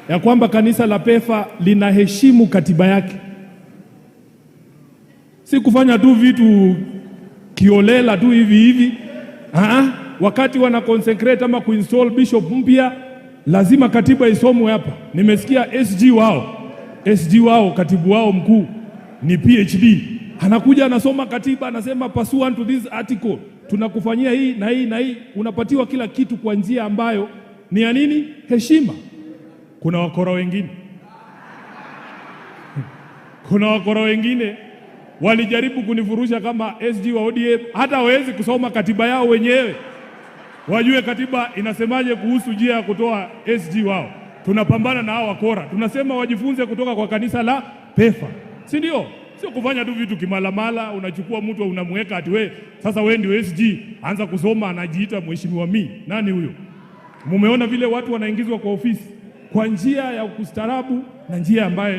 Ya kwamba kanisa la PEFA linaheshimu katiba yake, si kufanya tu vitu kiholela tu hivi hivi. Aa, wakati wana consecrate ama kuinstall bishop mpya, lazima katiba isomwe hapa. Nimesikia SG wao, katibu wao mkuu ni PhD, anakuja anasoma katiba, anasema pursuant to this article tunakufanyia hii na hii na hii. Unapatiwa kila kitu kwa njia ambayo ni ya nini? Heshima. Kuna wakora wengine walijaribu kunifurusha kama SG wa ODM, hata hawezi kusoma katiba yao wenyewe, wajue katiba inasemaje kuhusu njia ya kutoa SG wao. Tunapambana na hao wakora, tunasema wajifunze kutoka kwa kanisa la PEFA, si ndio? Sio kufanya tu vitu kimalamala, unachukua mtu unamweka ati we sasa we ndio SG, anza kusoma, anajiita mheshimiwa mi. Nani huyo? Mumeona vile watu wanaingizwa kwa ofisi kwa njia ya kustaarabu na njia ambaye